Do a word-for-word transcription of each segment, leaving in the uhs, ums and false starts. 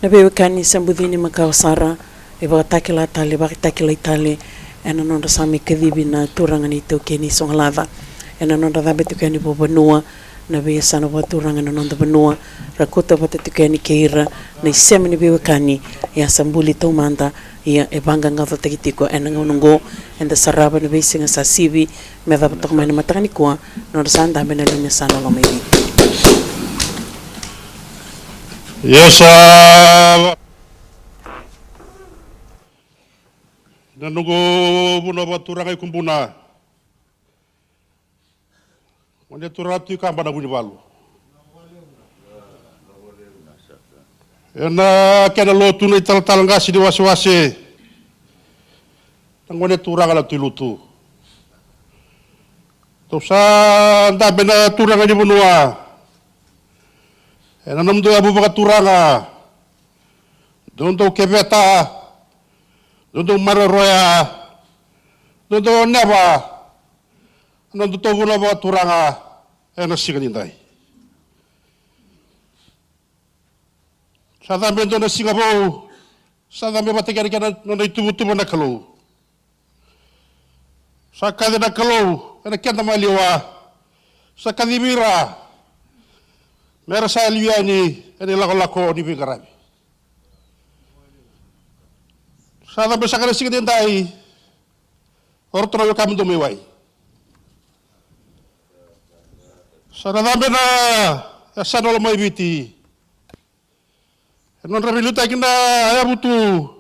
Na veiwekani sa bucini makawa sara, e vakatakila tale, vakatakilai tale ena nodra sa mai kacivi na turaga ni taukei ni Sogalaca. Ena nodra cabe tiko yani vakavanua, na veiyasana vakaturaga ena noda vanua, ra kauta vata tiko yani kei ira na isema ni veiwekani, ia sa buli taumada, ia e vaqaqacotaki tiko ena gauna oqo. Eda sarava na veisiga sa sivi, me cava toka mai na mataka nikua, nodra sa dabe na liga sa na loma i Viti. Ia sa na noqu vanua vakaturaga i Kubuna. Gone turaga Tui Kaba na Vunivalu. Ena kena lotu na italatala qase ni wasewase. Na gone turaga na Tui Lutu. Dou sa dabe na turaga ni vanua. Ena nomudou yavu vakaturaga. Dou dou keveta. Dou dou maroroya. Dou dou neva. Na nodatou vanua vakaturaga ena siga nidai. Sa cabe e dua na siga vou, sa cabe vata kei na kena nona ituvatuva na Kalou. Sa kaci na Kalou ena keda maliwa, sa kacivi ira mera sa liu yani ena ilakolako ni veiqaravi. Sa cabe saka na siga nidai, o ratou na wekamudou mai wai. Sa na cabe na yasana loma i Viti. E nodra veiliutaki na yavutu,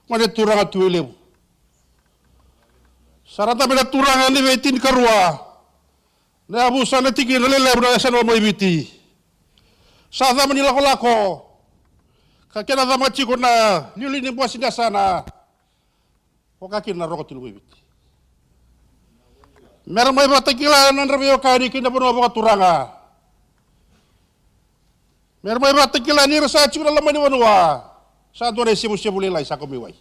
gone turaga Tui Wailevu. Sa na cabe na turaga ni veitinikarua na yavusa na tikina lelevu na yasana loma i Viti. Sa cabe ni lakolako ka kena cama tiko na liuliu ni bose ni yasana. Vaka kina na Roko Tui Lomaiviti. Mera mai vakatakila na nodra veiwekani ki na vanua vakaturaga. Mera mai vakatakila ni ra sa tiko na loma ni vanua. Sa dua na isevusevu lailai sa kau mai wai.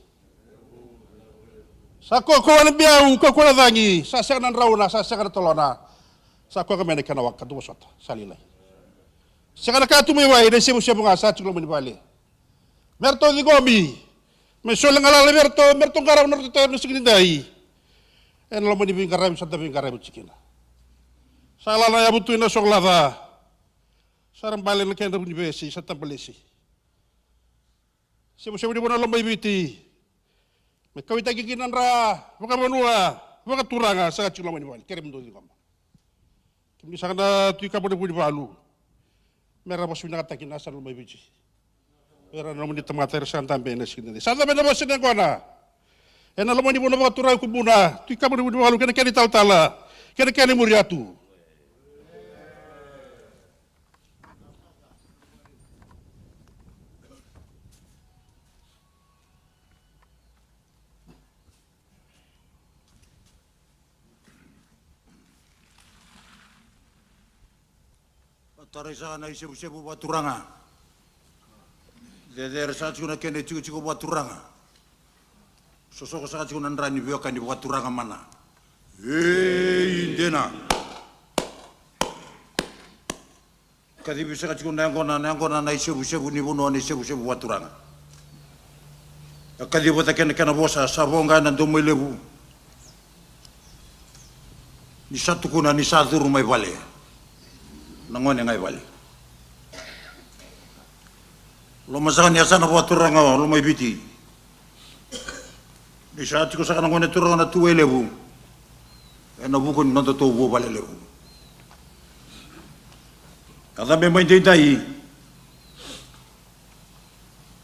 Sa kokoa na biau, kokoa na cagi, sa sega na drauna, sa sega na tolona. Sa koya ga mai na kena waka tu vosota, sa lailai. Sega na ka tu mai wai, na isevusevu ga sa tiko loma ni vale. Me ratou ciqomi, me soli galala vei ratou, me ratou qarauna ratou na siga nidai. Ena loma ni veiqaravi sa da veiqaravi tiko kina. Sa la na yavutu ina Sogolaca. Sa ra bale na kedra vunivesi, sa tabalesi. Sevusevu ni vanua Lomaiviti. Me kauaitaki kina na dra vakavanua, vakaturaga, sa tiko loma ni vale, kere me dou ciqoma. Kemuni saka na Tui Kaba na Vunivalu. Mera vakasavinakataki na yasana Lomaiviti. Era na nomuni tamata era sa dabe ena siga nidai. Sa dabe na vosa ni yaqona. Ena loma ni vanua vakaturaga Kubuna, Tui Kaba na Vunivalu, kei na kena italatala, kei na kena imuri yatu. Tarai saka na isevusevu vakaturaga. Cecere saka tiko na kena itikotiko vakaturaga. Sosoko saka tiko na dra ni veiwekani vakaturaga mana. Ei, dina. Kacivi saka tiko na yaqona, na yaqona na isevusevu ni vanua, na isevusevu vakaturaga. E kacivi vata kei na kena vosa, sa voqa ena domo i levu. Ni sa tukuna, ni sa curu mai vale. Na gone ga i vale. Loma saka ni yasana vakaturaga o Lomaiviti. Ni sa tiko saka na gone turaga na Tui Wailevu ena vuku ni nodatou vuvale levu. A cabe mai daidai,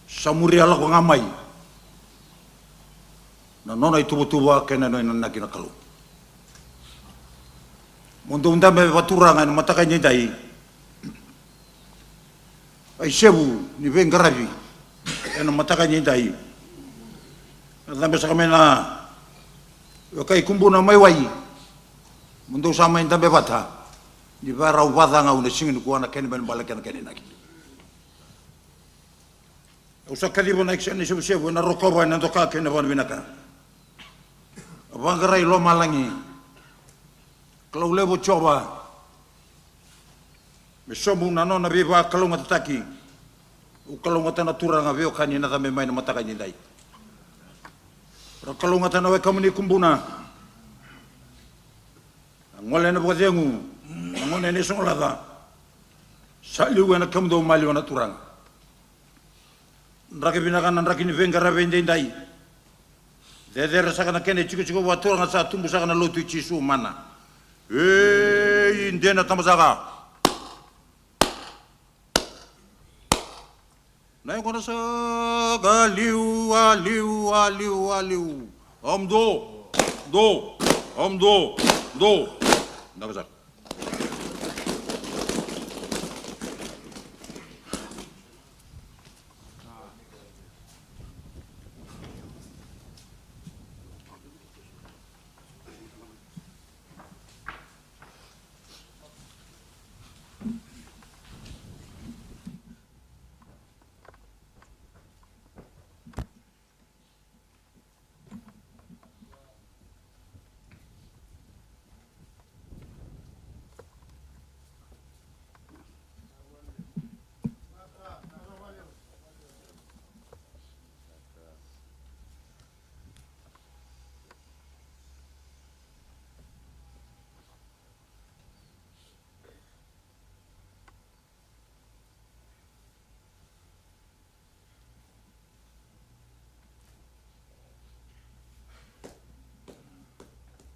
sa muria lako ga mai na nona ituvatuva kei na nona inanaki na Kalou. Mo dou dabe vakaturaga ena mataka i daidai. A isevu ni veiqaravi ena mataka i daidai. Na cabe saka mai na wekai Kubuna mai wai. Mo dou sa mai dabe vata ni vakarau vacagau na siga nikua na kena ibalebale kei na kena inaki. Au sa kaciva na ikisa na isevusevu ena rokova, ena doka kei na vanavinaka. A vaqarai lomalagi. Kalou levu o Jiova. Me sobu na nona veivakalougatataki. Au kalougata na turaga veiwekani na cabe mai na mataka ni dai. Ra kalougata na wekamuni Kubuna. Na gole ena vakacegu, na gone ena isogolaca. Sa liu ena kemudou maliwa na turaga. Draki vinaka na draki ni veiqaravi edaidai. Cecere saka na kena itikotiko vakaturaga sa tubu saka na lotu i Jisu mana. Ei, dena tama saka. Na yaqona saka liu, a liu, a liu, a liu. Om do, do, om do, do. Vinaka saka.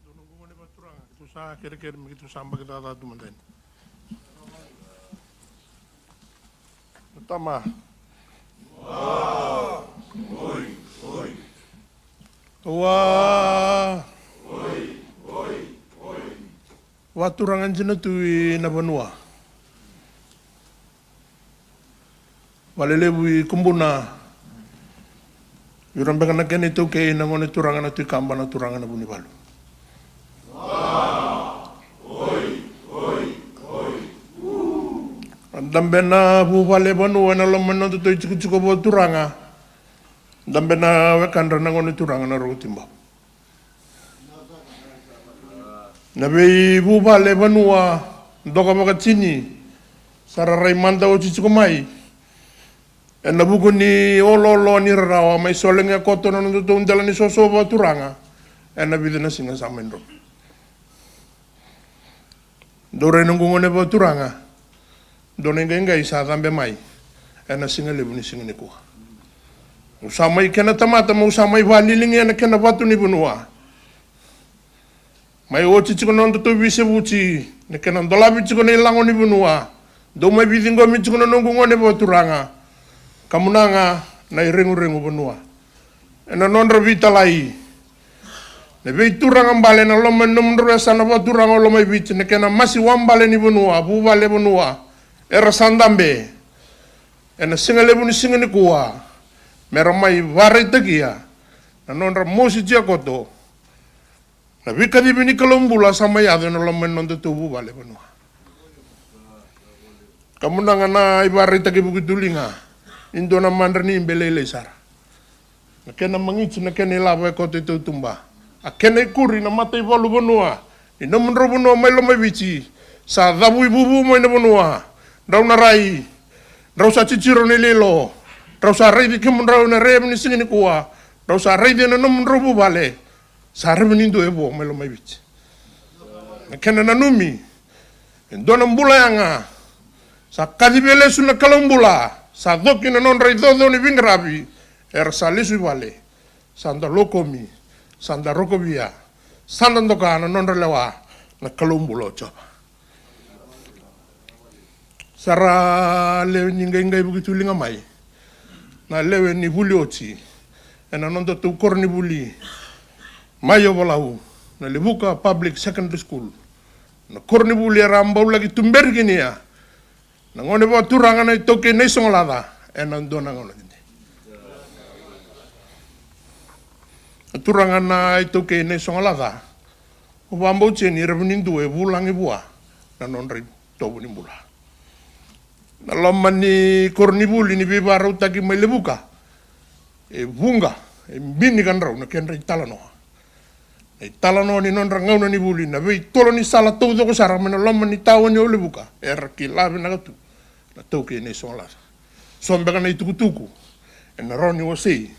Dou na gugone vakaturaga, keitou sa kerekere me keitou sa baki cakacaka tu mada yani. Tama. Ua. Vakaturaga dina tu i na vanua. Valelevu i Kubuna. Vei ira beka na kena itaukei na gone turaga na Tui Kaba na turaga na Vunivalu. Dabe na vuvale vanua ena loma ni nodatou itikotiko vakaturaga. Dabe na wekadra na gone turaga na Rokotibau. Na veivuvale vanua doka vakatini sa ra rai mada oti tiko mai. Ena vuku ni oloolo ni rarawa mai solegea koto na nodatou dela ni soso vakaturaga. Ena vica na siga sa mai dromu. Dou rai na gugone vakaturaga. Dou na iqaiqai sa cabe mai. Ena siga levu ni siga nikua. Au sa mai kena tamata, au sa mai valiligi ena kena vatu ni vanua. Mai oti tiko na nodatou veisevuti, na kena dolavi tiko na ilago ni vanua. Dou mai veiciqomi tiko na noqu gone vakaturaga. Kamunaga na ireguregu vanua. Ena nodra veitalai. Na veituraga bale na loma ni nomudrau yasana vakaturaga o Lomaiviti, na kena masiwa bale ni vanua, vuvale vanua. Era sa dabe. Ena siga levu ni siga nikua. Mera mai varaitakia. Na nodra mosi tia koto. Na veikacivi ni Kalou bula sa mai yaco ena loma ni nodatou vuvale vanua. Kamunaga na ivaraitaki vuki tu liga. Ni dua na madra ni ibe lailai sara. Na kena magiti na kena ilavo e koto i tautuba. A kena ikuri na mataivalu vanua. Ni nomudrau vanua mai Lomaiviti. Sa cavu ivuvu mai na vanua. Drau na rai. Drau sa titiro na iloilo. Drau sa raici kemudrau ena revi ni siga nikua. Drau sa raici ena nomudrau vuvale. Sa raivi ni dua e vo mai Lomaiviti. Na kena nanumi. E dua na bula yaga. Sa kacivi lesu na Kalou bula. Sa coki na nodra icoco ni veiqaravi. Era sa lesu i vale. Sa da lokomi. Sa da rokovia. Sa da doka na nodra lewa. Na Kalou bula o Jiova. Sa ra lewe ni qaiqai vuki tu liga mai. Na lewe ni vuli oti. Ena nodatou koronivuli. Mai Ovalau. Na Levuka Public Secondary School. Na koronivuli era a bau laki tuberi kina. Na gone vakaturaga na itaukei na isogolaca. Ena dua na gauna dede. Na turaga na itaukei na isogolaca. O vakabautia ni ravi ni dua e vulagi vua na nodra itovo ni bula. Na loma ni koronivuli ni veivarautaki mai Levuka. E vuqa, e bini ka drau na kedra italanoa. Na italanoa ni nodra gauna ni vuli, na veitolo ni sala taucoko sara mai na loma ni tawa ni o Levuka. Era kila vinaka tu na taukei na isogolaca. So beka na itukutuku ena rawa ni wasei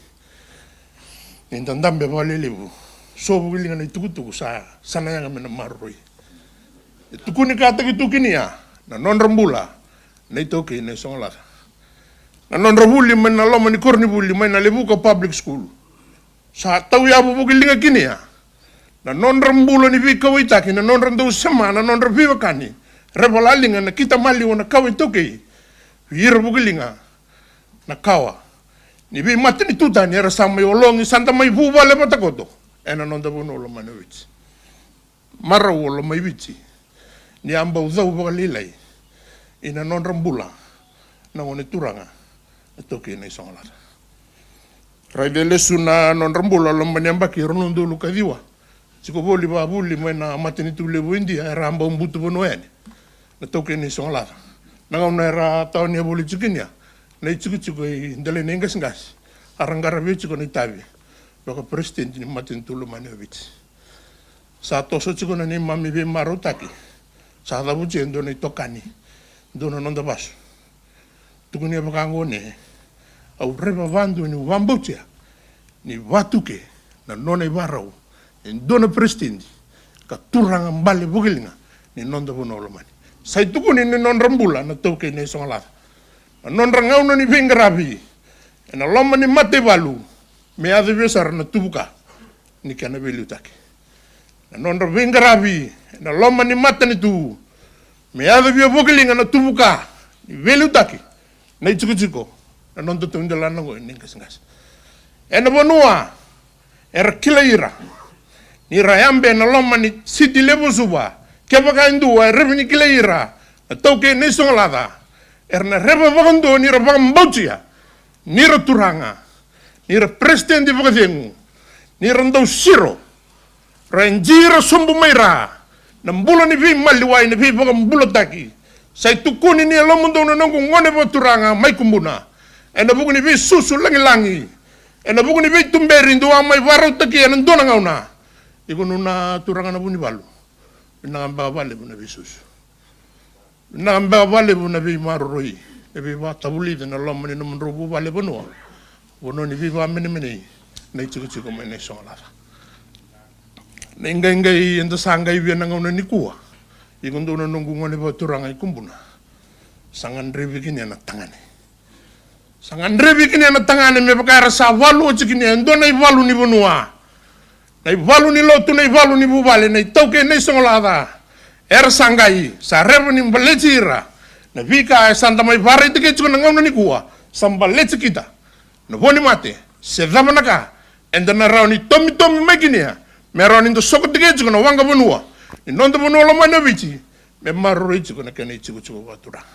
ni dadabe vakalelevu. So vukiliga na itukutuku sa, sa na yaga me na maroroi. E tukuni kataki tu kinia na nodra bula na iTaukei Naisogolaca. Na nodra vuli mai na loma ni koronivuli mai na Levuka Public School. Sa tauyavu vukiliga kinia na nodra bula ni veikauwaitaki, na nodra dau sema, na nodra veiwekani. Re valaliga na kita maliwa na kawa iTaukei vei ira vukiliga na kawa ni veimatanitu tani era sa mai ologi, sa da mai vuvale vata koto ena noda vanua lomani o Viti. Marau o lomai Viti ni a bau cau vakalailai ina nodra bula na gone turaga na iTaukei Naisogolaca. Raica e lesu na nodra bula loma ni yabaki rua na udolu ka ciwa. Tiko voli vakavuli mai na matanitu levu Idia era a bau butu vanua yani na iTaukei Naisogolaca. Na gauna era tawania voli tiko kinia na itikotiko i delai na iqasiqasi, a ra qaravi tiko na itavi vakaperesitedi ni matanitu lomani o Viti. Sa toso tiko na neimami veimarautaki. Sa cavutia e dua na itokani, dua na noda vasu. Tukuni e vaka oqo: Au raiva vakadua niu vakabautia ni vatuke na nona ivarau e dua na peresitedi ka turaga bale vukiliga ni noda vanua lomani. Sa itukuni ni nodra bula na iTaukei Naisogolaca, na nodra gauna ni veiqaravi ena loma ni mataivalu me yacovia sara na tuvuka ni kena veiliutaki. Na nodra veiqaravi ena loma ni matanitu me yacovia vukiliga na tuvuka ni veiliutaki na itikotiko na noda taudelana oqo ni qasiqasi. Ena vanua era kilai ira ni ra yabe ena loma ni siti levu o Suva, kevaka e dua e ravi ni kilai ira na iTaukei Naisogolaca, era na raiva vakadua ni ra vakabautia ni ra turaga, ni ra peresitedi vakacegu, ni ra dau siro, ra e ji ira sobu mai ra na bula ni veimaliwai, na veivakabulataki. Sa itukuni ni yalomudou na noqu gone vakaturaga mai Kubuna, ena vuku ni veisusu lagilagi, ena vuku ni veituberi dou a mai vakarautaki ena dua na gauna. Iko nona turaga na Vunivalu, vinaka beka vakalevu na veisusu. Vinaka beka vakalevu na veimaroroi, na veivakatavulici ena loma ni nomudrau vuvale vanua, vanua ni veivakamenemenei, na itikotiko mai Naisogolaca. Na iqaiqai eda sa qai via na gauna nikua, iko dou na noqu gone vakaturaga i Kubuna, sa gadrevi kinia na tagane. Sa gadrevi kinia na tagane me vaka era sa valu oti kinia e dua na ivalu ni vanua, na ivalu ni lotu, na ivalu ni vuvale, na iTaukei Naisogolaca. Era sa qai sa raiva ni baleti ira na veika e sa da mai vakaraitaki tiko na gauna nikua, sa baleti kita na vo ni mate se cava na ka eda na rawa ni tomitomi mai kinia me rawa ni da sokotaki tiko na waqa vanua ni noda vanua lomani o Viti, me maroroi tiko na kena itikotiko vakaturaga.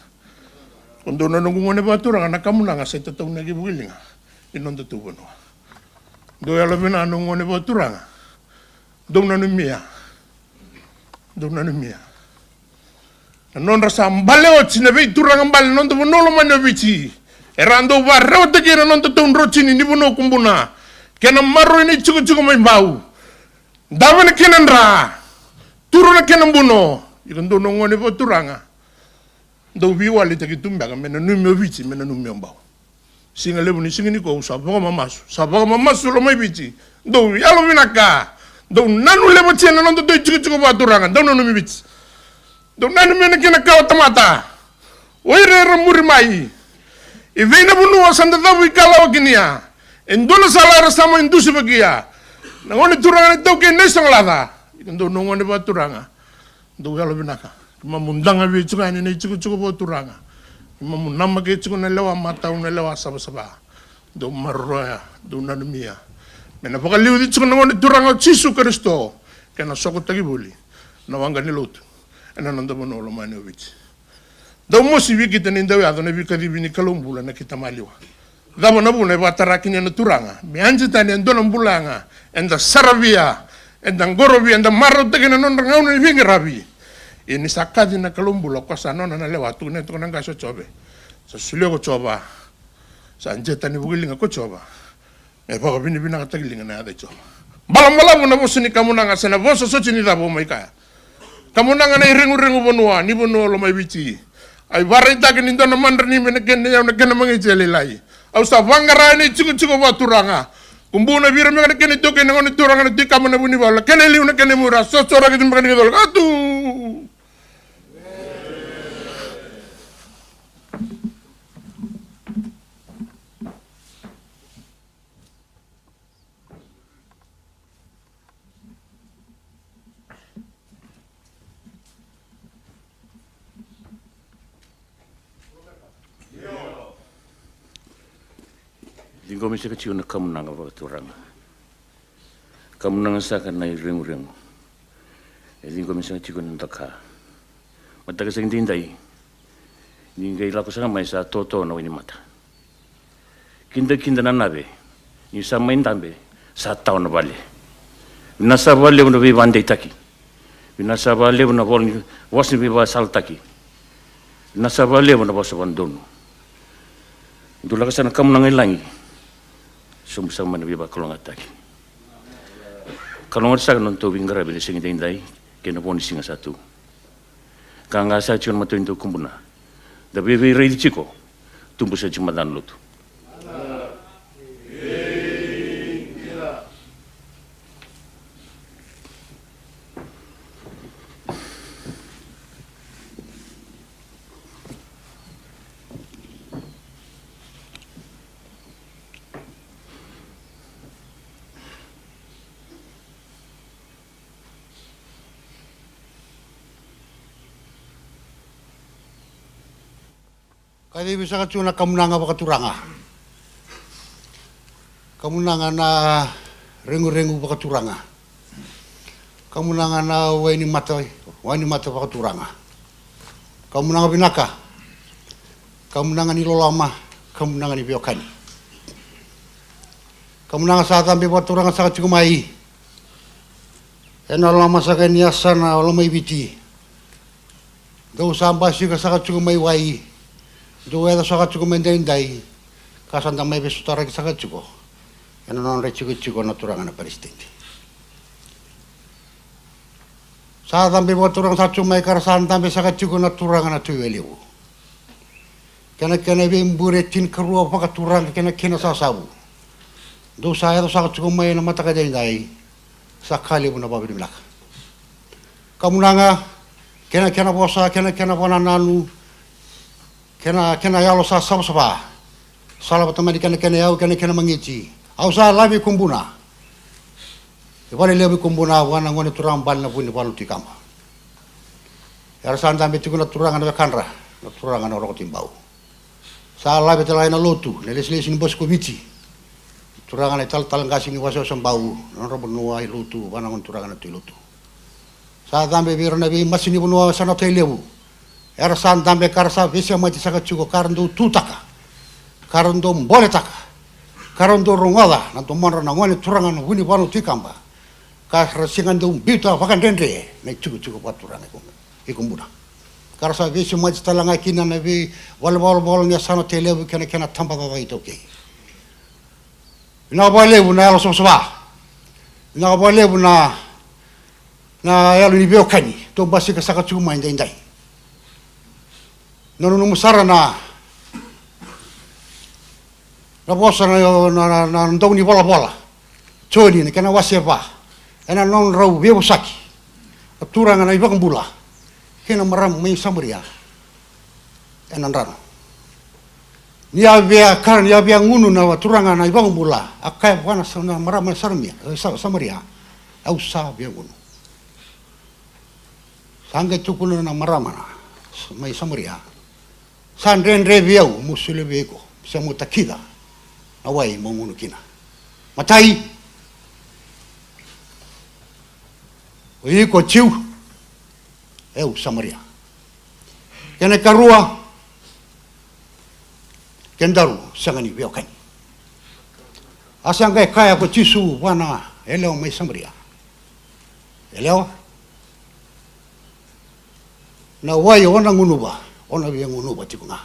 Ko dou na noqu gone vakaturaga, na kamunaga sa itataunaki vukiliga ni noda tu vanua. Dou yalovinaka noqu gone vakaturaga, dou nanumia, dou nanumia na nodra sa bale oti na veituraga bale na noda vanua lomani o Viti. Era dau vakarewataki na noda taudrotini ni vanua Kubuna, kena maroroi na itikotiko mai Bau. Dave na kena dra, turu na kena buno. Iko dou na gone vakaturaga, dou veiwalitaki tu beka me nanumi o Viti, me nanumi o Bau. Siga levu ni siga nikua au sa vakamamasu, sa vakamamasu lomai Viti. Dou yalovinaka, dou nanu levatia na noda dui tikotiko vakaturaga, dou nanumi Viti. Dou nanumi na kena kawa tamata. O ira era muri mai, i vei na vanua sa da cavuikalawa kinia? E dua na sala era sa mai dusivakia na gone turaga na iTaukei Naisogolaca. Iko dou na gone vakaturaga, dou yalovinaka. Keimamu daga vei tiko yani na itikotiko vakaturaga. Keimamu namaki tiko na lewa matau, na lewa savasava. Dou maroroya, dou nanumia me na vakaliuci tiko na gone turaga o Jisu Karisito, kei na sokotaki voli na waqa ni lotu ena noda vanua lomani o Viti. Dau mosi vei kita ni dau yaco na veikacivi ni Kalou bula na kita maliwa. Cava na vuna e vakatara kina na Turaga me adi tani e dua na bula yaga eda saravia, eda qorovia, eda marautaki na nodra gauna ni veiqaravi? Ia ni sa kaci na Kalou bula, ko sa nona na lewa, tukuna tiko na qase o Jope. Sa solia ko Jiova, sa jeta ni vukiliga ko Jiova, me vakavinavinakataki liga na yaca i Jiova. Balabalavu na vosa ni kamunaga se na vosa soti ni cava au mai kaya. Kamunaga na ireguregu vanua ni vanua lomai Viti. A ivakaraitaki ni dua na madra ni me na kena iyau na kena magici e lailai. Au sa vaqara ena itikotiko vakaturaga. Kubuna vei ira me na kena itaukei na gone turaga na Tui Kaba na Vunivalu, na kena iliu na kena imuri, a sosoraki tu beka ni kena colo. Katu. Ciqomi saka tiko na kamunaga vakaturaga. Kamunaga saka na ireguregu. E ciqomi saka tiko na daka. Mataka saka daidai. Ni qai lako saka mai sa toto na wainimata. Kidakida na nave, ni sa mai dabe, sa tawa na vale. Vinaka saka vakalevu na veivakadeitaki. Vinaka saka vakalevu na vola ni vosa ni veivakasalataki. Vinaka saka vakalevu na vosa vakadodonu. Dou lako saka na kamunaga i lagi. Sobu saka mai na veivakalougatataki. Kalougata saka na nodatou veiqaravi ena siga daidai kei na vo ni siga sa tu. Ka ga sa tiko na matau ni dau kubuna. Da veiveiraici tiko. Tubu sa tiko mada na lotu. Kacivi saka tiko na kamunaga vakaturaga. Kamunaga na reguregu vakaturaga. Kamunaga na wainimata, wainimata vakaturaga. Kamunaga vinaka. Kamunaga ni loloma. Kamunaga ni veiwekani. Kamunaga sa cabe vakaturaga saka tiko mai. Ena loma saka ni yasana o Lomaiviti. Dou sa basika saka tiko mai wai. Dou yaco saka tiko mai daidai. Ka sa da mai veisotaraki saka tiko. Ena nodra itikotiko na turaga na peresitedi. Sa cabe vakaturaga saka tiko mai ka ra sa dabe saka tiko na turaga na Tui Wailevu. Kei na kena veibure tinikarua vakaturaga kei na kena sasavu. Dou sa yaco saka tiko mai na mataka daidai. Sa ka levu na vakavinavinaka. Kamunaga, kei na kena vosa, kei na kena vakanananu, kei na kena yalo sa savasava. Sala vata mai na kena kena iyau, kei na kena magiti. Au sa lave i Kubuna. E vale levu i Kubuna, vua na gone turaga bale na Vunivalu na Tui Kaba. Era sa dabe tiko na turaga na wekadra, na turaga na Roko Tui Bau. Sa lave tale ga ena lotu, na lesilesi ni Bose ko Viti. Turaga na italatala qase ni wasewase Bau, na nodra vanua i lotu, vua na gone turaga na Tui Lotu. Sa cabe vei ira na veimasi ni vanua sa na tai levu. Era sa dabe ka ra sa veisemati saka tiko ka ra dau tutaka. Ka ra dau boletaka. Ka ra dau rogoca na domodra na gone turaga na Vunivalu na Tui Kaba. Ka ra sega dau biuta vakadredre na itikotiko vakaturaga i Kubuna. Ka ra sa veisemati tale ga kina na veivalenivolavola ni yasana tai levu kei na kena tabacakacaka iTaukei. Vinaka vakalevu na yalo savasava. Vinaka vakalevu na, na yalo ni veiwekani. Tou basika saka tiko mai daidai. Na nomu sara na, na vosa na, na, na dau ni volavola. Joni na kena wase va. Ena nodrau veivosaki na turaga na iVakabula kei na marama mai Samaria. Ena drano. Ni a via kara, ni a via gunu na turaga na iVakabula, a kaya vua na sa-, na marama na Saramia, e, Sa-, Samaria, au sa via gunu. Sa qai tukuna na marama na, mai Samaria, sa dredre vei au meu solia vei iko, se meu takica na wai meu gunu kina. Matai, o iko Jiu, au Samaria. Kena ikarua, kedaru sega ni veiwekani. A sa qai kaya ko Jisu vua na yalewa mai Samaria. Yalewa, na wai o na gunuva, o na via gunuva tiko ga.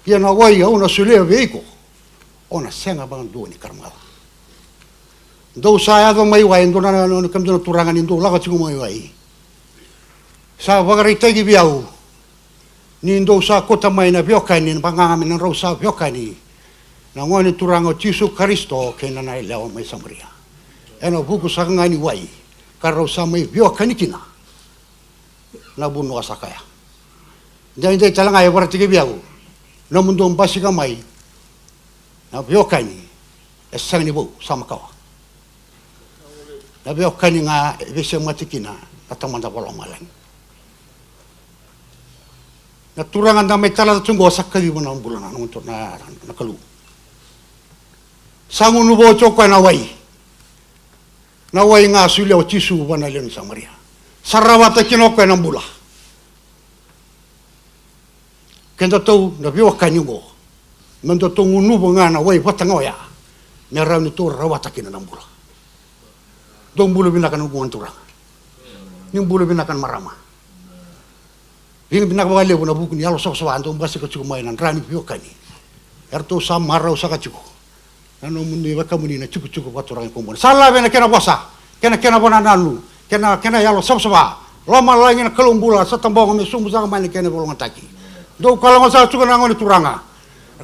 Ia na wai au na solia vei iko, o na sega vakadua ni karamaka. Dou sa yaco mai wai, dou na, na, na, kemudou na turaga ni dou lako tiko mai wai. Sa vakaraitaki vei au Ni dou sa kauta mai na veiwekani, na vagaga me na drau sa veiwekani na Gone Turaga o Jisu Karisito kei na yalewa mai Samaria, ena vuku saka ga ni wai, ka rau sa mai veiwekani kina na vanua sa kaya. Daidai tale ga e vakaraitaki vei au, nomudou basika mai na veiwekani e sega ni vou, sa makawa. Na veiwekani ga e veisemati kina na Tamada vakalomalagi. Na Turaga da mai talata tu oqo sa kaciva na bula na, na, na Kalou. Sa gunuva oti o koya na wai. Na wai ga solia o Jisu vua na lewe ni Samaria. Sa rawata kina o koya na bula. Kedatou na veiwekani oqo, me datou gunuva ga na wai vata ga oya, me rawa ni tou rawata kina na bula. Dou bula vinaka na noqu gone turaga. Ni bula vinaka na marama. Vinaka vakalevu na vuku ni yalo savasava dou basika tiko mai na dra ni veiwekani. Eratou sa marau saka tiko na nomuni, wekamuni na tikotiko vakaturaga e Kubuna. Sa lave na kena vosa, kei na kena vakanananu, kei na kena yalo savasava. Lomalagi na Kalou bula sa tabogo me sobu saka mai na kena vakalougatataki. Dou kalougata saka tiko na gone turaga.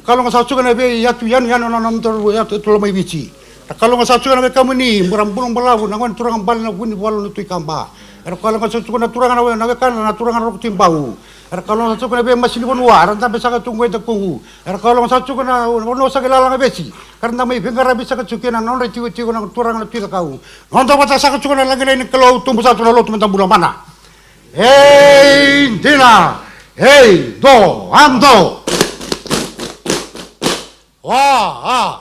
Kalougata saka tiko na veiyatu yanuyanu na nomudou yatu, yatu Lomaiviti. Era kalougata saka tiko na wekamuni, bula, bula balavu na gone turaga bale na Vunivalu na Tui Kaba. Era kalougata saka tiko na turaga na we-, na wekana na turaga na Roko Tui Bau. Era kalougata saka tiko na veimasini vanua, era dabe saka tu qo e dakuqu. Era kalougata saka tiko na vanua saka i Lalagavesi, ka ra da mai veiqaravi saka tiko kina na nodra itikotiko na turaga na Tui Cakau. Noda vata saka tiko na lagilagi ni Kalou, tubu saka tiko na lotu me da bula mana. Ei dina, ei do, a do. Wa, a.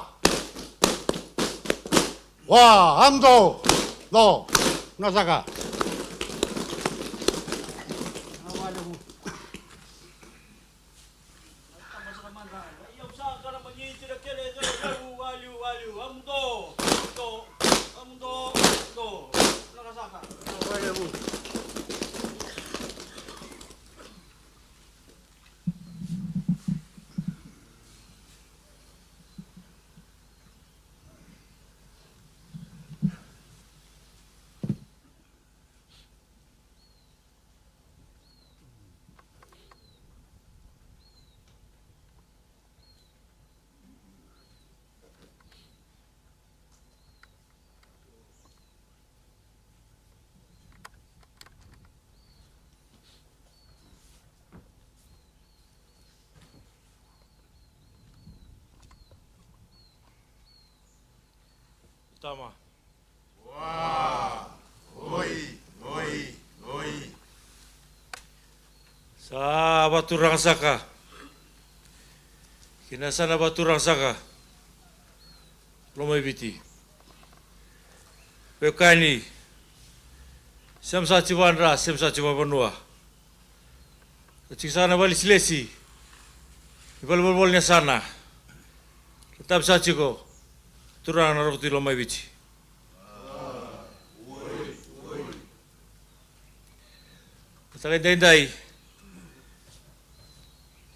Wa, a do, do. Na saka. Tama. Wa, oi, oi, oi. Sa vaturaga saka. Kina sa na vaturaga saka. Lomaiviti. Veiwekani. Sema sa tivadra, sema sa tivavanua. Sa tiko saka na vale silesi. Ni vale volivoli ni yasana. Sa tavi sa tiko. Turaga na Roko Tui Lomaiviti. Mataka edaidai,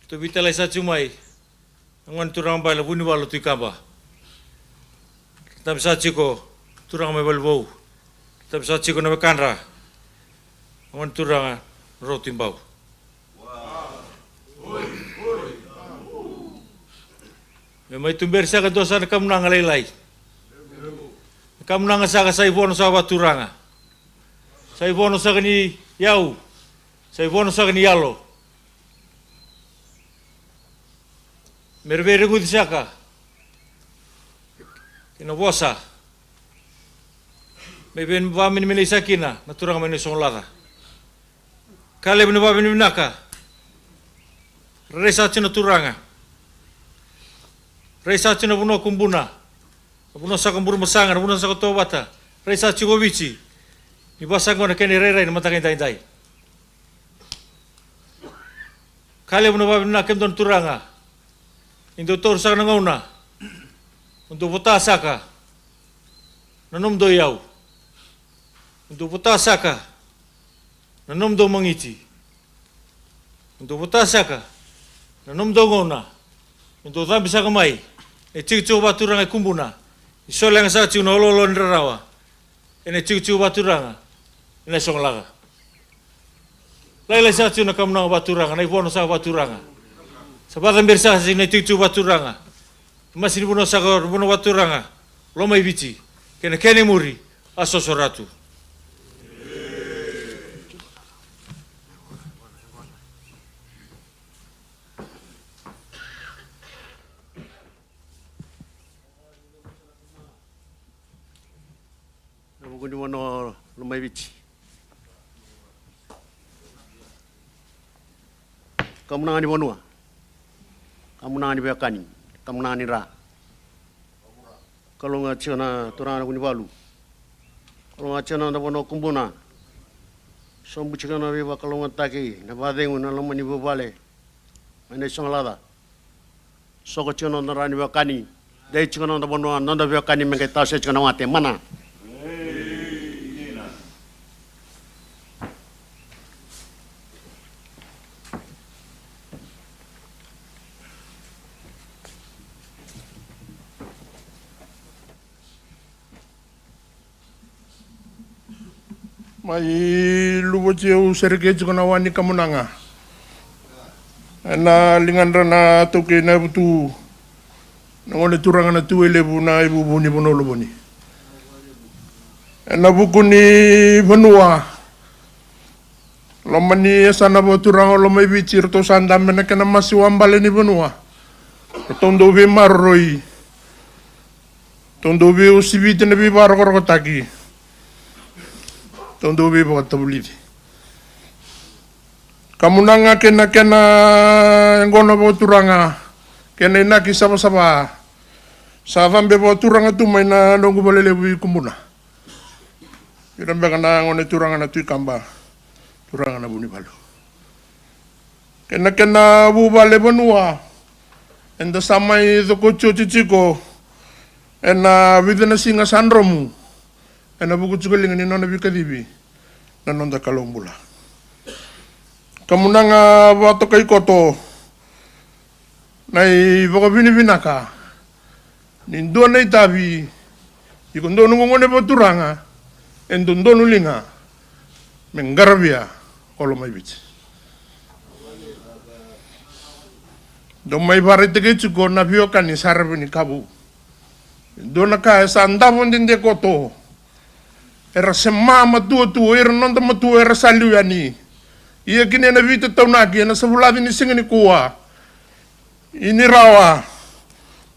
tou veitalai sa tiko mai na gone turaga bale na Vunivalu Tui Kaba. Tavi sa tiko turaga mai Valevou. Tavi sa tiko na wekadra na gone turaga na Roko Tui Bau. Me mai tuberi saka dua saka na kamunaga lailai. Na kamunaga saka sa ivono saka vakaturaga. Sa ivono saka ni yau. Sa ivono saka ni yalo. Me ra veireguci saka kei na vosa. Me vei, vakamenemenei saka kina na turaga mai Naisogolaca. Ka levu na vakavinavinaka. Rai saka tiko na turaga. Rai saka tiko na vanua Kubuna. Na vanua saka Burebasaga, na vanua saka Tovata. Rai saka tiko Viti. Ni vaka saka qo na kena irairai na mataka edaidai. Ka levu na vakavinavinaka kemudou na turaga. Ni dou taura saka na gauna mo dou vota saka na nomudou iyau. Mo dou vota saka na nomudou magiti. Mo dou vota saka na nomudou gauna. Mo dou cabe saka mai na itikotiko vakaturaga e Kubuna. Ni solega saka tiko na oloolo ni rarawa ena itikotiko vakaturaga e Naisogolaca. Lailai saka tiko na kamunaga vakaturaga, na ivono saka vakaturaga. Sa vakacaberi saka tiko na itukutuku vakaturaga. Masi ni vanua saka, vanua vakaturaga. Lomaiviti. Kei na kena imuri, a sosoratu. Na vuku ni vanua Lomaiviti. Kamunaga ni vanua. Kamunaga ni veiwekani. Kamunaga ni ra. Kalougata tiko na turaga na Vunivalu. Kalougata tiko na noda vanua Kubuna. Sobu tiko na veivakalougatataki, na vakacegu, na loma ni vuvale. Mai na isogalaca. Soko tiko na noda ra ni veiwekani. Dei tiko na noda vanua, noda veiwekani me qai tawase tiko na wate. Mana. Mai Luvoti au sereki tiko na wa ni kamunaga. Ena ligadra na taukei na yavutu, na gone turaga na Tuwai Levu, na ivuvu ni vanua o Lovoni. Ena vuku ni vanua, loma ni yasana vakaturaga o Lomaiviti, ratou sa dabe na kena masiwa bale ni vanua. Ratou dau veimaroroi. Ratou dau veiusiviti na veivakarokorokotaki. Ratou dau veivakatavulici. Kamunaga kei na kena yaqona vakaturaga, kei na inaki savasava. Sa cabe vakaturaga tu mai na noqu valelevu i Kubuna. Ira beka na gone turaga na Tui Kaba, turaga na Vunivalu. Kei na kena vuvale vanua, eda sa mai cokotioti tiko ena vica na siga sa dromu, ena vuku tiko liga ni nona veikacivi na noda Kalou bula. Kamunaga vakatokai koto, na ivakavinavinaka ni dua na itavi, iko dua noqu gone vakaturaga, e dodonu liga me qaravia o Lomaiviti. Dou mai vakaraitaki tiko na veiwekani sa ravi ni kavu. E dua na ka e sa davo dede koto. Era sema matua tu o ira na noda matua era sa liu yani. Ia kina ena veitataunaki ena savulaci ni siga nikua. Ini rawa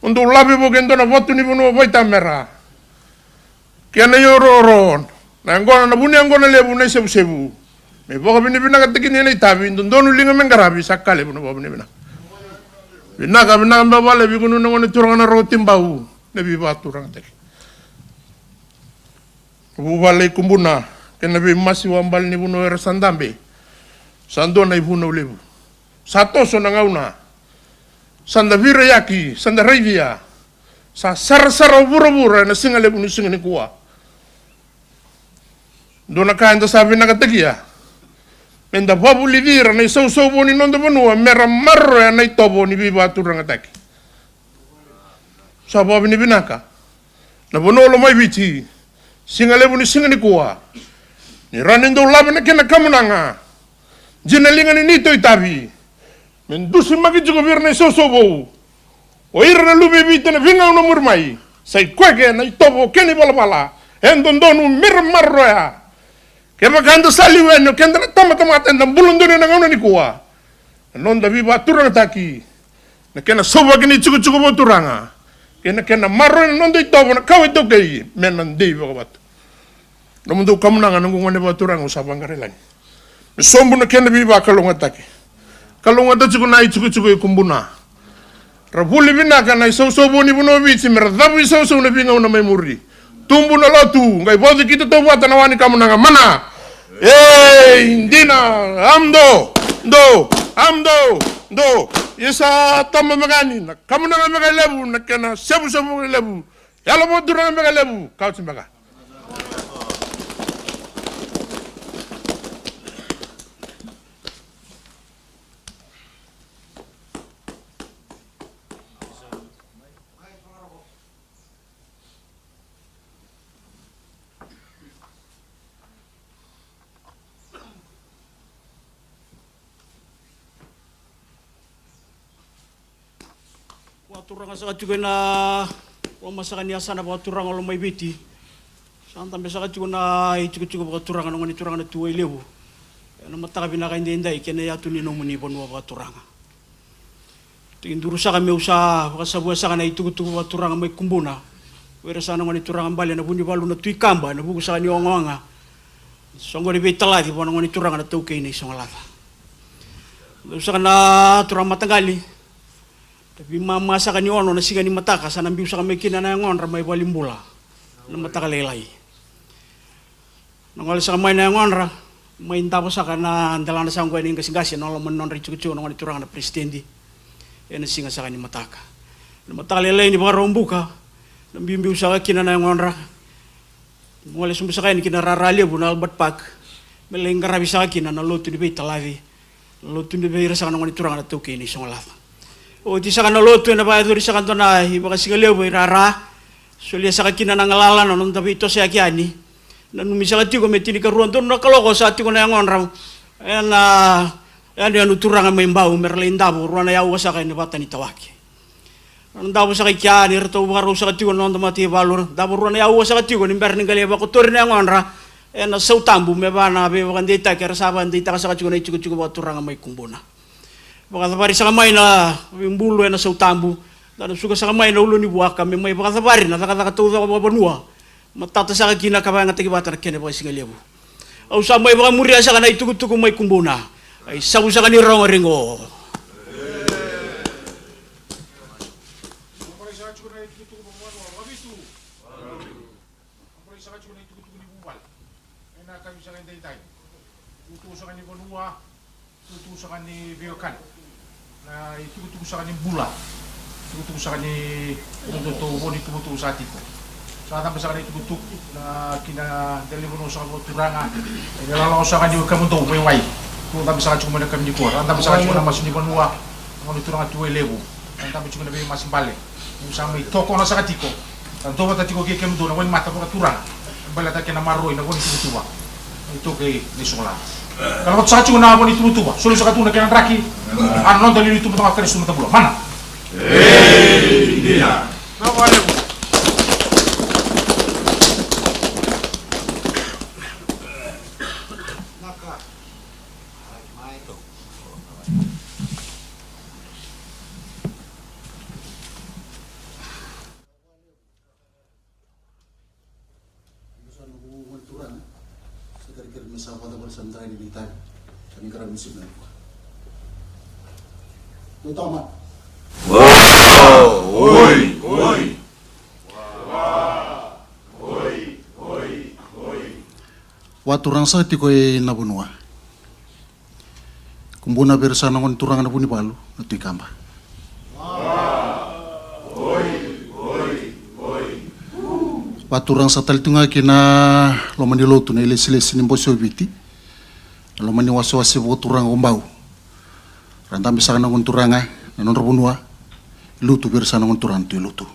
mo dou lave vou ke dua na vatu ni vanua vaitamera. Kena iorooro na yaqona, na vu ni yaqona levu na isevusevu. Me vakavinavinakataki ni na itavi, dodonu liga me qaravi, sa ka levu na vakavinavinaka. Vinaka, vinaka me vale, vei kemuni na gone turaga na Rokotibau, na veivakaturagataki. Vuvale i Kubuna kei na veimasiwa bale ni vanua era sa dabe. Sa dua na ivunau levu. Sa toso na gauna. Sa da vira yaki, sa da raicia. Sa sarasara o vuravura ena siga levu ni siga nikua. Dua na ka eda sa vinakatakia, me da vavulici ira na isausau vou ni noda vanua me ra maroroya na itovo ni veivakaturagataki. Sa vakavinavinaka na vanua o Lomaiviti, siga levu ni siga nikua, ni rawa ni dau lave na kena kamunaga. Dina liga ni neitou itavi me dusimaki tiko vei ira na isausau vou. O ira na luve i Viti ena veigauna muri mai, sa i koya ke na itovo kei na ivalavala e dodonu me ra maroroya. Kevaka eda sa liu yani o keda na tabatamata eda bula donu ena gauna nikua, na noda veivakaturagataki, na kena sauvaki ni tikotiko vakaturaga, kei na kena maroroi na noda itovo na kawa iTaukei me na dei vakavatu. Nomudou kamunaga, noqu gone vakaturaga, au sa vaqarai lagi. Me sobu na kena veivakalougatataki. Kalougata tiko na itikotiko i Kubuna. Ra vuli vinaka na isausau vou ni vanua o Viti me ra cavu isausau na veigauna mai muri. Tubu na lotu, qai vauci keitou vata na wa ni kamunaga, mana. Ei, dina, amdo, do, amdo, do. Ia sa taba beka yani na kamunaga beka e levu, na kena sevusevu beka e levu. Yalo vakaturaga beka e levu, kauti beka. Turaga saka tiko ena loma saka ni yasana vakaturaga o Lomaiviti. Sa dabe saka tiko na itikotiko vakaturaga na gone turaga na Tuwai Levu ena mataka vinaka edaidai kei na yatu ni nomuni vanua vakaturaga. Tekiduru saka meu sa vakasavua saka na itukutuku vakaturaga mai Kubuna vei ira saka na gone turaga bale na Vunivalu na Tui Kaba ena vuku saka ni ogaoga. Soqoni veitalaci vua na gone turaga na Taukei na Isogolaca. Dou saka na turaga mataqali, da veimama saka ni ono na siga ni mataka sa na biu saka mai kina na yagodra mai valenibula. Na mataka lailai na gole saka mai na yagodra mai davo saka na delana saka oqo ena iqasiqasi ena loma ni nodra itikotiko na gone turaga na peresitedi. Ena siga saka ni mataka, na mataka lailai ni Vakaraubuka, na biubiu saka kina na yagodra. Gole sobu saka yani kina rara levu na Albert Park me lai qaravi saka kina na lotu ni veitalaci. Lotu ni vei ira saka na gone turaga na Taukei na Isogolaca. Oti saka na lotu ena vakayacori saka dua na ivakasigalevu e rara. Solia saka kina na galala na noda veitosoyaki yani. Nanumi saka tiko me tinikarua donu na kaloko sa tiko na yagodra ena yanuyanu turaga mai Bau me ra lai davo rua na yaua saka ena vata ni tawake. Na davo saka i kea ni ratou vakarau saka tiko na noda mataivalu, na davo rua na yaua saka tiko ni bera ni qai lai vakotori na yagodra ena Sautabu me va na veivakadeitaki era sa vakadeitaka saka tiko na itikotiko vakaturaga mai Kubuna. Vakacavari saka mai na veibulu ena Sautabu, da na suka saka mai na ulunivuaka me mai vakacavari na cakacaka taucoko vakavanua. Matata saka kina ka vakayagataki vata na kena vakasigalevu. Au sa mai vakamuria saka na itukutuku mai Kubuna. Ai savu saka ni rogo rigo. Ena kavi saka edaidai. Tutu saka ni vanua, tutu saka ni veiwekani. Na itukutuku saka ni bula, itukutuku saka ni nodatou vo ni tuvatuva sa tiko. Sa cabe saka na itukutuku na kina dela ni vanua saka vakaturaga. Ena lalawa saka ni wekemudou mai wai. Tu cabe saka tiko mai na kami ni kua. Ra cabe saka tiko na masu ni vanua. Gone turaga Tuwai Levu. Ra cabe tiko na veimasu bale. Sa mai tokona saka tiko. Sa dovata tiko kei kemudou na wainimata vakaturaga. Baleta kena maroroi na vo ni tuvatuva. Ito kei ni sola. Kala vata saka tiko na vo ni tuvatuva. Soli saka tu na kena draki. A na noda liuliu tu mata ga Karisito mata bula. Mana. Ei, dina. Na vale. Naka. Oi, oi. Vakaturaga saka tiko e na vanua. Kubuna vei ira saka na gone turaga na Vunivalu na Tui Kaba. Vakaturaga saka tale tu ga ki na loma ni lotu na ilesilesi ni Bose o Viti. Na loma ni wasewase vakaturaga o Bau. Ra dabe saka na gone turaga na nodra vanua. Lutu vei ira saka na gone turaga na Tui Lutu.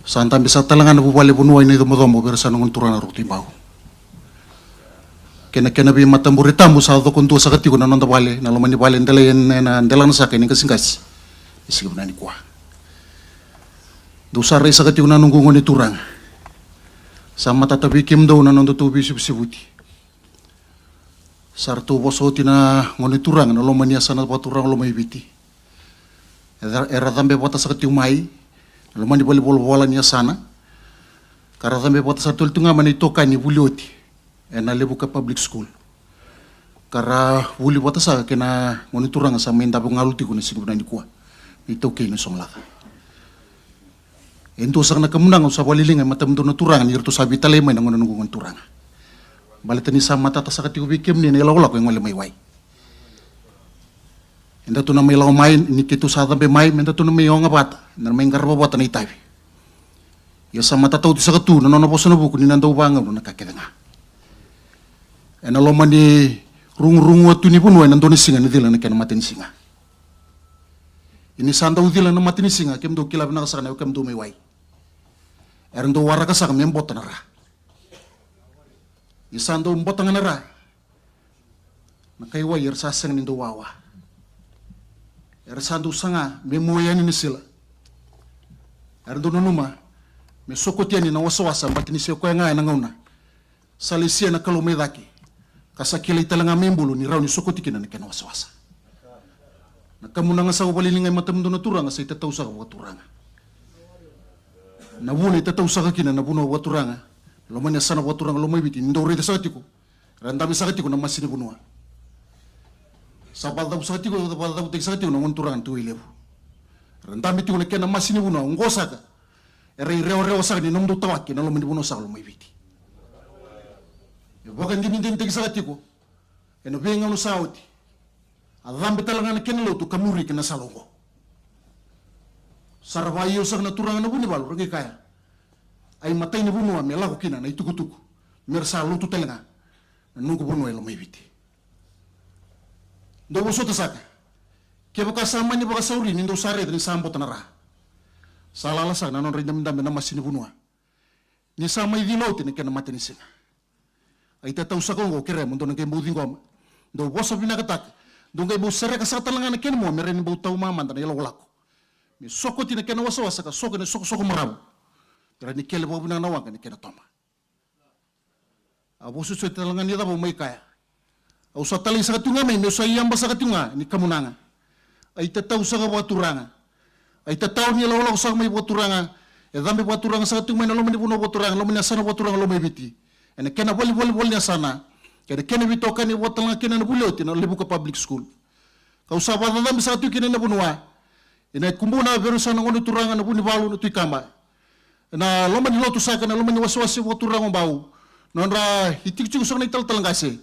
Sa dabe saka tale ga na vuvale vanua i na icomocomo vei ira saka na gone turaga na Roko Tui Bau. Kei na kena veimatabure tabu sa coko dua saka tiko na noda vale, na loma ni vale delai ena delana saka i na qasigasi. E sigi vinaka nikua. Dou sa rai saka tiko na noqu gone turaga. Sa matata vei kemudou na nodatou veisivusivuti. Sa ratou vosa oti na gone turaga na loma ni yasana vakaturaga Lomaiviti. Era, era cabe vata saka tiko mai na loma ni valenivolavola ni yasana. Ka ra cabe vata saka tale tu ga mai na itokani vuli oti ena Levuka Public School. Ka ra vuli vata saka kei na gone turaga sa mai davo galu tiko na siga vinaka nikua, na iTaukei na Sogolaca. E dua saka na kamunaga au sa vakaliliga e matamudou na turaga ni ratou sa veitalai mai na gone, noqu gone turaga. Baleta ni sa matata saka tiko vei kemuni na ilakolako e gole mai wai. Edatou na mai lako mai ni keitou sa cabe mai, me datou na mai oga vata, na mai qarava vata na itavi. Ia sa matata oti saka tu na nona vosa na vuku ni na dau vagauna na ka kece ga. Ena loma ni rugurugu atu ni vanua ena dua na siga ni cila na kena matanisiga. Ia ni sa dau cila na matanisiga, kemudou kila vinaka saka na wekemudou mai wai. Era dau waraka saka me bota na ra. Ni sa dau bota ga na ra, na kai wai era sa sega ni dau wawa. Era sa dau saga me mua yani na sila. Era dau nanuma me sokoti yani na wasawasa, baleta ni se koya ga ena gauna sa lesia na Kalou mai cake, ka sa kilai tale ga mai bulu ni rawa ni sokoti kina na kena wasawasa. Na kamunaga sa vakavale ni gai matamudou na turaga sa itatau saka vakaturaga. Na vuna itatau saka kina na vanua vakaturaga, loma ni yasana vakaturaga Lomaiviti, ni dau raica saka tiko, ra dabe saka tiko na masi ni vanua. Sa vakacavu saka tiko, vakacavutaki saka tiko na gone turaga na Tui Levu. Ra dabe tiko na kena masi ni vanua oqo saka. Era irewarewa saka ni nomudou tawaki ena loma ni vanua saka Lomaiviti. E vakadinadinataki saka tiko ena veigauna sa oti. A cabe tale ga na kena lotu ka muri ki na sala oqo. Sa ra vakaio saka na turaga na Vunivalu, ra qai kaya, a imatai ni vanua me lako kina na itukutuku, me ra sa lotu tale ga na noqu vanua e Lomaiviti. Dou vosota saka. Kevaka sa mani vakasauri ni dou sa raica ni sa bota na ra, sa lala saka na nodra idabedabe na masi ni vanua. Ni sa mai cina oti na kena matanisiga. A itatau saka oqo, kerea mo dou na qai bau ciqoma. Dou vosa vinakataka. Dou qai bau sereka saka tale ga na kena mua me rawa ni bau tau mamada na ilakolako. Me sokoti na kena wasawasa ka soko ena sokosoko maravu. Rawa ni kele vakavinaka na waqa ni kena toba. A vosoti tale ga ni cava au mai kaya. Au sa talai saka tu ga mai meu sa iaba saka tu ga ni kamunaga. A itatau saka vakaturaga. A itatau ni lakolako saka mai vakaturaga. E cabe vakaturaga saka tu mai na loma ni vanua vakaturaga, loma ni yasana vakaturaga Lomaiviti. Ena kena valivalivali ni yasana. Kei na kena veitokani vakatale ga kina na vuli oti na Levuka Public School. Kau sa vakacacabe saka tu kina na vanua. Ena ikubuna vei ira sa na gone turaga na Vunivalu na Tui Kaba. Ena loma ni lotu saka, na loma ni wasewase vakaturaga o Bau. Nodra itikotiko saka na italatala qase.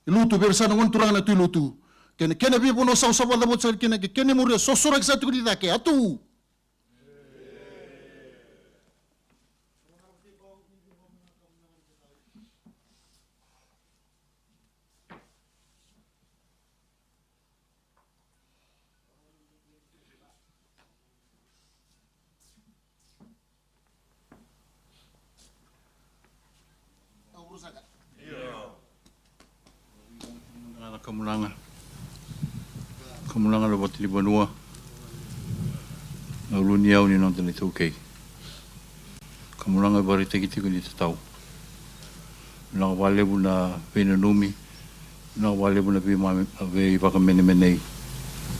Ilutu vei ira sa na gone turaga na Tui Lutu. Kei na kena veivanua sa, sa vakacacabe saka kina, kei kena imuria sosoraki saka tiko ni cake. Atu! Na kamunaga. Kamunaga na vata ni vanua. Na uluniyau ni noda na iTaukei. Kamunaga e vakaraitaki tiko ni tatau. Vinaka vakalevu na veinanumi. Vinaka vakalevu na veimame-, na veivakamenemenei.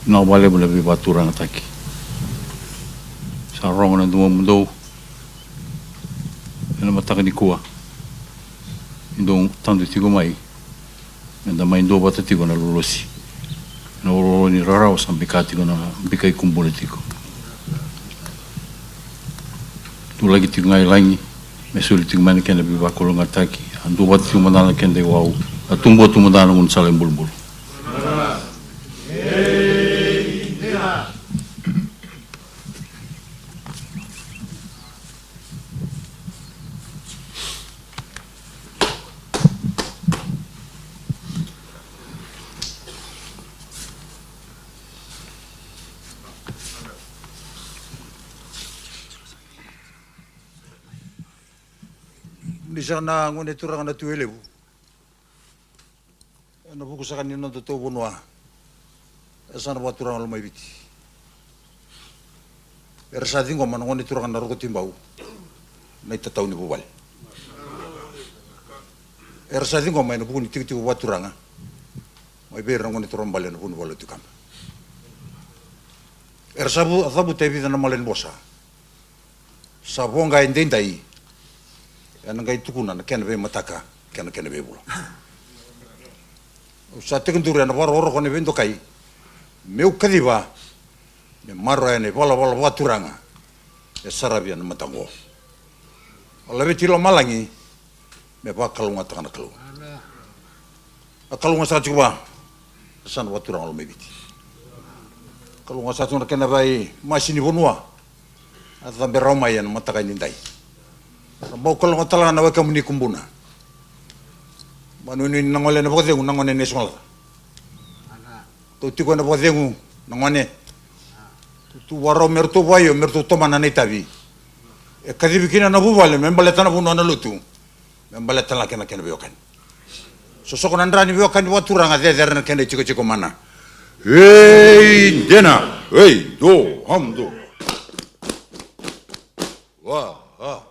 Vinaka vakalevu na veivakaturagataki. Sa rogo na domomudou ena mataka nikua. Ni dou tadu tiko mai. Meda mai duavata tiko na lolosi. Na lolo ni rarawa sa bika tiko na bika ikubuna tiko. Tulaki tiko ga i lagi, me soli tiko mai na kena veivakalougatataki. A duavata tiko mada na keda iwau. A tubu, a tubu mada na gaunisala ibulubulu. Ni sa na gone turaga na Tui Levu. Ena vuku saka ni noda tou vanua, e sa na vakaturaga Lomaiviti. Era sa ciqoma na gone turaga na Rokotui Bau na itatau ni vuvale. Era sa ciqoma ena vuku ni tikotiko vakaturaga mai vei ira na gone turaga bale na Vunivalu Tui Kaba. Era sa vu-, cavuta e vica na mala ni vosa. Sa voqa e daidai. Ena qai tukuna na kena veimataka kei na kena veivula. Au sa tekiduru ena vakarokoroko ena veidokai meu kaciva me maroroya na ivalavala vakaturaga e saravi ena mataka oqo. O laveti lomalagi me vakalougatataka na Kalou. A Kalou ga sa tiko vua, e sa na vakaturaga Lomaiviti. Kalou ga sa tiko na kena vei masi ni vanua. A cabe rawa mai ena mataka ni dai. Ra bau kalougata tale ga na wekaqu ni kubuna. Manuinui ni na gole ena vakacegu na gone nei Sogolaca. Tou tiko ena vakacegu na gone. Tou tu vakarau me ratou vakaio me ratou tomana na itavi. E kacivi kina na vuvale me baleta na vanua na lotu. Me baleta tale ga kena, kena veiwekani. Sosoko na dra ni veiwekani vakaturaga, cecere na kena itikotiko mana. Ei, dena. Ei, do, ham, do. Wa, ha.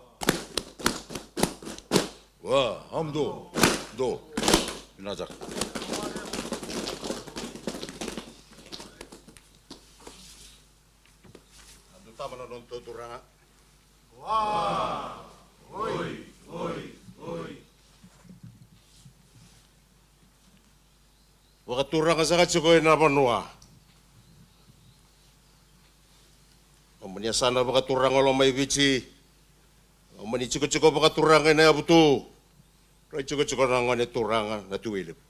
Wa, ham, do. Do. Vinaka saka. Adu tama na nodatou turaga. Wa, oi, oi, oi. Vakaturaga saka tiko ena vanua. Loma ni yasana vakaturaga o Lomaiviti. Loma ni tikotiko vakaturaga ena yavutu. Rai tikotiko na gone turaga na Tui Wailevu.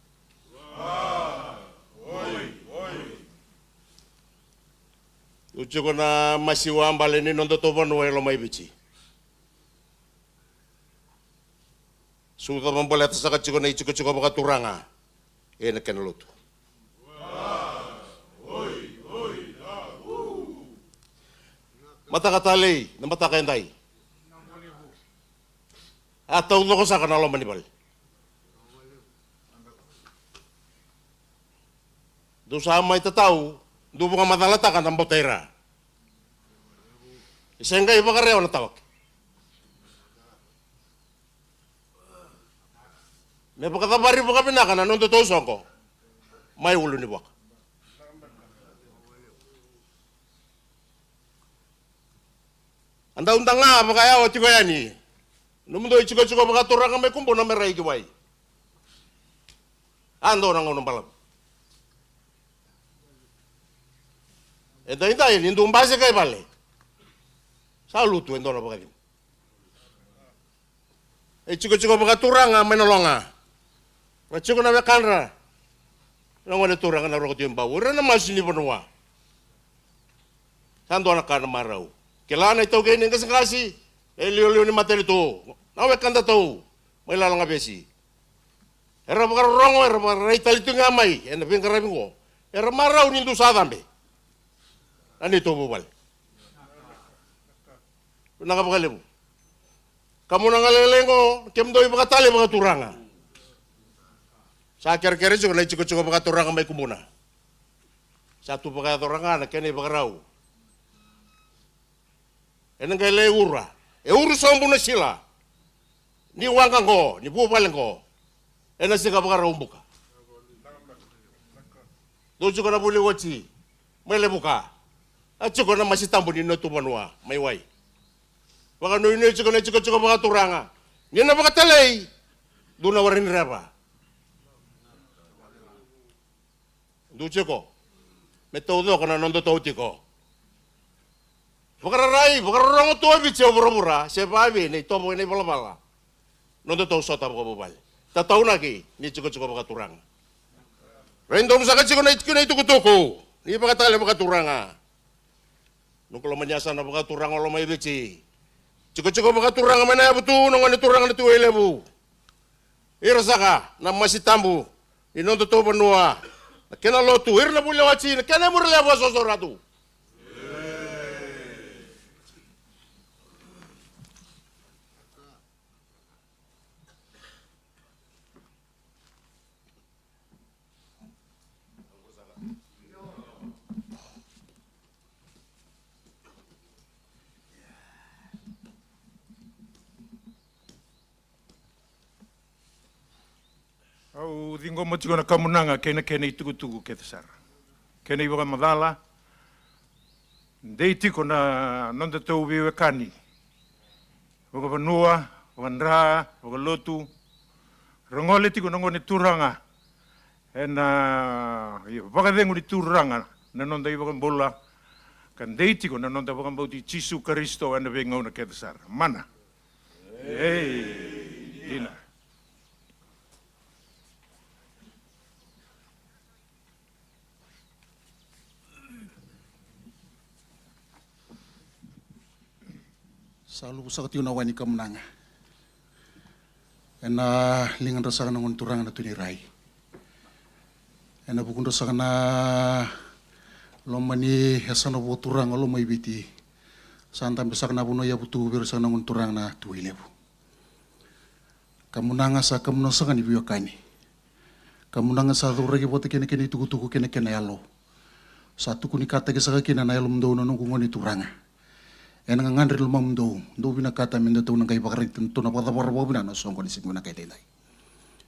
Dou tiko na masiwa bale ni nodatou vanua e Lomaiviti. Sucu vakabaleta saka tiko na itikotiko vakaturaga ena kena lotu. Mataka talei na mataka edai. A taucoko saka na loma ni vale. Dou sa mai tatau, dou vakamacalataka na bota ira. E se qai vakarewa na tawake. Me vakacavari vakavinaka na nodatou soqo mai Ulunivuaka. A dau da ga vakayawa tiko yani. Nomudou itikotiko vakaturaga mai Kubuna me rai ki wai. A dua na gauna balavu. E daidai ni dou basika i vale. Sa lutu e dua na vakacegu. E tikotiko vakaturaga mai na loga. Ra tiko na wekadra. Na gone turaga na Roko Tui Bau. Ira na masu ni vanua. Sa dua na ka na marau. Kila na itaukei ni qaseqase. E lioliu ni matanitu. Na wekadatou. Mai Lalagavesi. Era vakarorogo, era vakararai tale tu ga mai. Ena veiqaravi qo. Era marau ni dou sa cabe. Na neitou vuvale. Vinaka vakalevu. Kamunaga lailai qo, kemudou ivakatale vakaturaga. Sa kerekere tiko na itikotiko vakaturaga mai Kubuna. Sa tu vakayacora ga na kena ivakarau. Ena qai lai ura. E uru sobu na sila. Ni waqa qo, ni vuvale qo. Ena sika vakarau buka. Dou tiko na vuli oti. Mai Levuka. A tiko na masi tabu ni notu vanua. Mai wai. Vakanuinui tiko na tikotiko vakaturaga. Ni na vakatalei. Dou na warai ni reva. Dou tiko. Me taucoko na nodatou tiko. Vakararai, vakarorogo tu o Viti e vuravura. Se vavi, na itovo, na ivalavala. Nodatou sota vakavuvale. Tataunaki ni tikotiko vakaturaga. Rai donu saka tiko na itikina itukutuku ni vakatale vakaturaga. Noqu loma ni yasana vakaturaga o Lomaiviti. Tikotiko vakaturaga mai na yavutu na gone turaga na Tui Wailevu. Ira saka na masi tabu ni nodatou vanua. Na kena lotu, ira na vuli oti, na kena imuri levu a soso ratu. Au ciqoma tiko na kamunaga kei na kena itukutuku kece sara. Kena ivakamacala, dei tiko na nodatou veiwekani. Vakavanua, vakadra, vakalotu. Ra gole tiko na gone turaga. Ena vakacegu ni Turaga na noda iVakabula. Ka dei tiko na noda vakabauti Jisu Karisito ena veigauna kece sara. Mana. Ei, dina. Sa luvu saka tiko na wai ni kamunaga. Ena ligadra saka na gone turaga na Tui Nirai. Ena vukudra saka na loma ni yasana vakaturaga Lomaiviti. Sa dabe saka na vanua yavutu vei ira saka na gone turaga na Tui Wailevu. Kamunaga sa kamunaga saka ni veiwekani. Kamunaga sa cauraki vata kei na kena itukutuku kei na kena yalo. Sa tukunikataki saka kina na yalomudou na noqu gone turaga. Ena gagadre lomamudou, dou vinakata me datou na qai vakaraitaka na nodatou na vakacavara vakavinaka na soqo ni siga vinaka edaidai.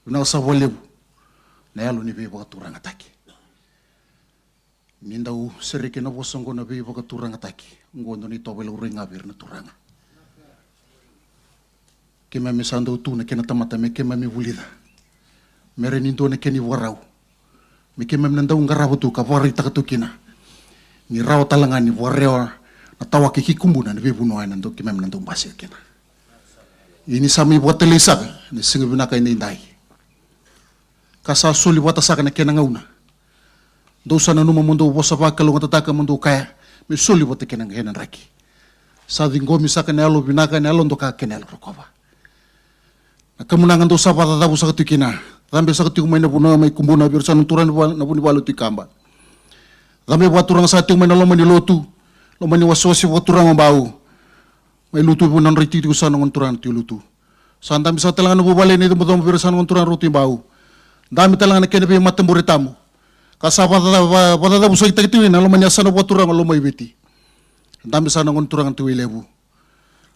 Vinaka saka vakalevu na yalo ni veivakaturagataki. Ni dau sereki na vosa oqo na veivakaturagataki, oqo dua na itovo e laurai ga vei ira na turaga. Keimami sa dau tu na kena tamata me keimami vulica, me rawa ni dua na kena ivakarau me keimami na dau qarava tu ka vakaraitaka tu kina. Ni rawa tale ga ni vakarewa na tawaki ki Kubuna na veivanua ena dau keimami na dau basika kina. Ia ni sa mai vakatalai saka na siga vinaka edaidai, ka sa soli vata saka na kena gauna. Dou sa nanuma mo dou vosa vakalougatataka mo dou kaya me soli vata kei na kena draki. Sa ciqomi saka na yalo vinaka, na yalo doka kei na yalo rokova. Na kamunaga dou sa vakacacavu saka tu kina, cabe saka tiko mai na vanua mai Kubuna vei ira sa na turaga na Vunivalu o Tui Kaba. Cabe vakaturaga saka tiko mai na loma ni lotu, loma ni wasewase vakaturaga o Bau. Mai lutu vei na nodra itikotiko sa na gone turaga na Tui Lutu. Sa dabe saka tale ga na vuvale ni Cobocobo vei ira sa na gone turaga na Roko Tui Bau. Dabe tale ga na kena veimatabure tabu ka sa vakacaca- va- vakacacavusakitaki tiko na loma ni yasana vakaturaga o Lomaiviti. Dabe saka na gone turaga na Tui Wailevu.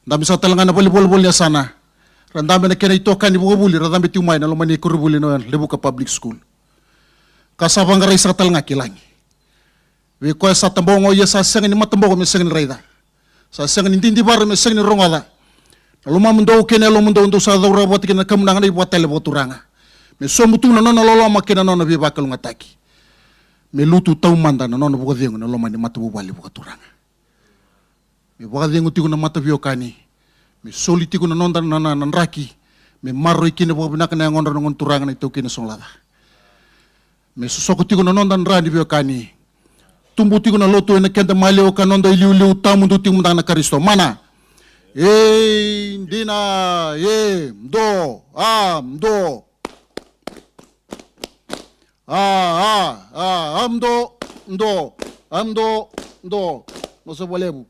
Dabe saka tale ga na vale volivoli ni yasana. Ra dabe na kena itokani vakavuli ra cabe tiko mai na loma ni koronivuli na Levuka Public School. Ka sa vaqarai saka tale ga ki lagi. Vei koya sa tabogo ia sa sega ni mataboko me sega ni raica, sa sega ni didivara me sega ni rogoca. Na lomamudou kei na yalomudou dou sa caurava vata kina na kamunaga na ivakatale vakaturaga. Me sobu tu na nona loloma kei na nona veivakalougatataki. Me lutu taumada na nona vakacegu na loma ni matavuvale vakaturaga. Me vakacegu tiko na mataveiwekani. Me soli tiko na noda na, na, na draki. Me maroroi kina vakavinaka na yagodra na gone turaga na itaukei na Sogolaca. Me sosoko tiko na noda dra ni veiwekani. Tubu tiko na lotu ena keda maliwa ka noda iliuliu tawamudu tiko mada ga na Karisito. Mana. E dina, e mdo, a mdo. A, a, a, a mdo, mdo, a mdo, mdo. Nosa vakalevu.